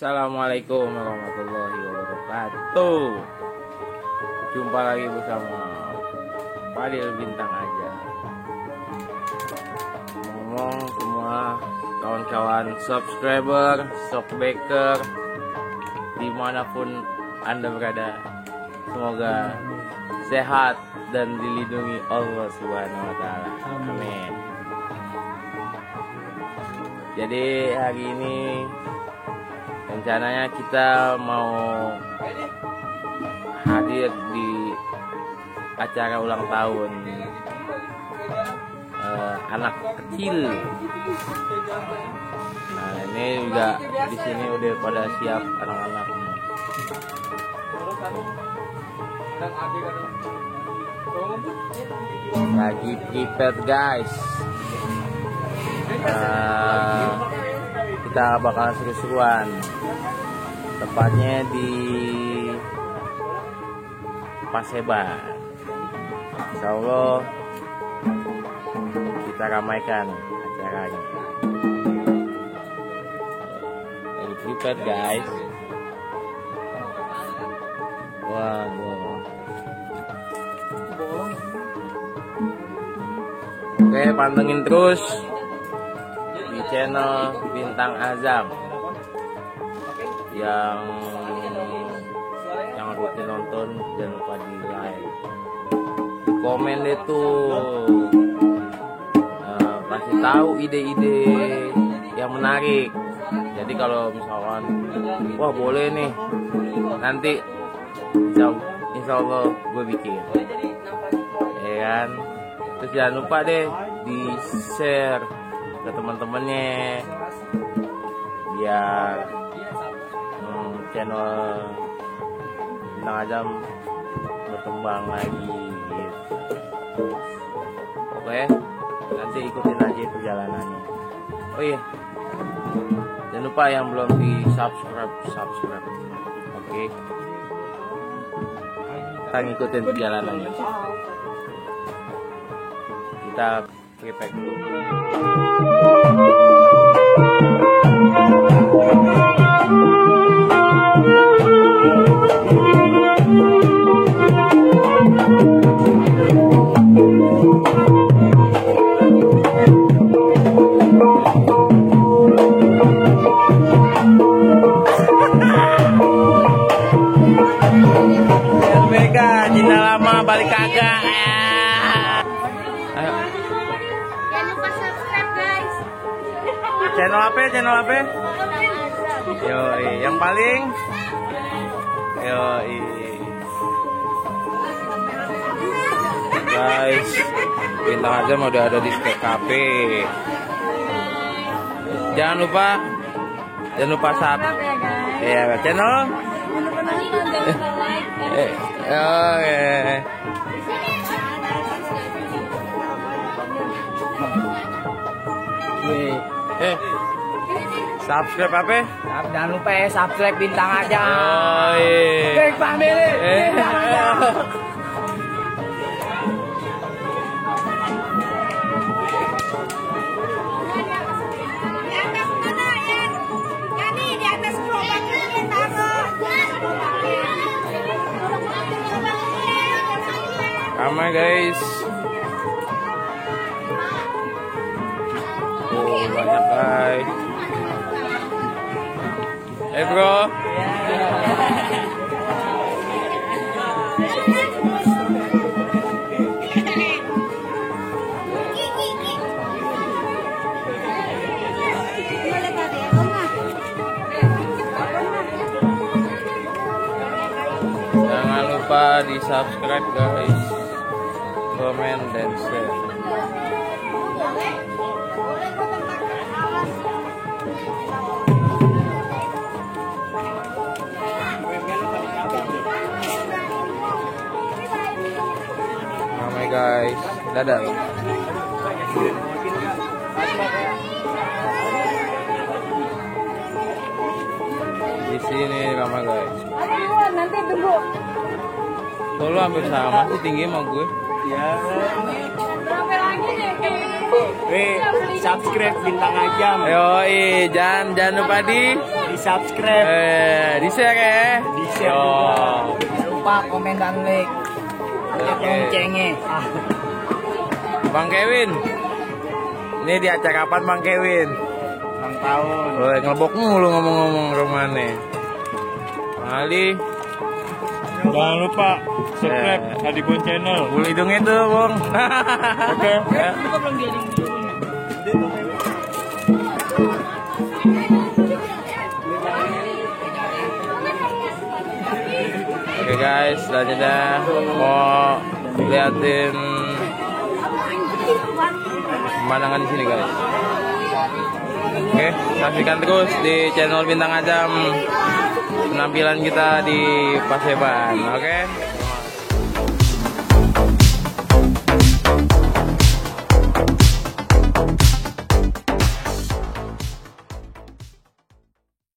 Assalamualaikum warahmatullahi wabarakatuh. Jumpa lagi bersama Fadil Bintang Aja. Ngomong semua kawan-kawan subscriber, shockbacker, dimanapun Anda berada, semoga sehat dan dilindungi Allah Subhanahu wa Ta'ala. Amin. Jadi hari ini rencananya kita mau hadir di acara ulang tahun anak kecil. Nah, ini juga di sini udah pada siap anak-anak. Lagi prepare guys. Kita bakal seru-seruan. Tepatnya di Paseban. Insya Allah kita ramaikan acaranya. Lagi prepare guys. Wah. Oke, pantengin terus di channel Bintang Azam yang rutin nonton. Jangan lupa di like, komen deh tuh, kasih tahu ide-ide yang menarik. Jadi kalau misalkan wah boleh nih, nanti insya Allah gue bikin, ya kan. Terus jangan lupa deh di share ke teman-temannya biar channel Bintang Azam berkembang lagi gitu. Oke, nanti ikutin aja perjalanannya. Oh iya, jangan lupa yang belum di subscribe. Oke, kita ngikutin perjalanannya. Kita prepare dulu. Mega cinta lama balik kagak. Ayo. Jangan lupa subscribe guys. Channel apa? Yoi, yang paling. Yoi. Guys, Bintang Azam udah ada di TKP. Jangan lupa sub. Ya, channel. Subscribe apa? Jangan lupa ya subscribe Bintang Aja. Big family. Bintang Aja. Di atas gerobaknya taruh. Ramai guys. Oh, banyak guys. Bro. Jangan lupa di subscribe guys, komen dan share. Ramai guys, dadah. Di sini ramai guys. Nanti tunggu. Lo hampir sama sih tinggi sama gue. Ya. Sampai lagi deh. Subscribe Bintang Azam. Yoi, jangan lupa di Di subscribe. Di share ya. Di share juga. Jangan lupa komen dan like. Oke. Loncengnya. Bang Kevin. Ini di acara kapan Bang Kevin? Ulang tahun. Boleh ngelebok mulu ngomong-ngomong rumahnya. Bang Ali. Jangan lupa subscribe Adibon Channel. Bulu hidungnya tuh, Bang. Oke. Ya. Oke guys, selanjutnya mau liatin pemandangan di sini guys. Oke, saksikan terus di channel Bintang Ajam penampilan kita di Paseban. Oke.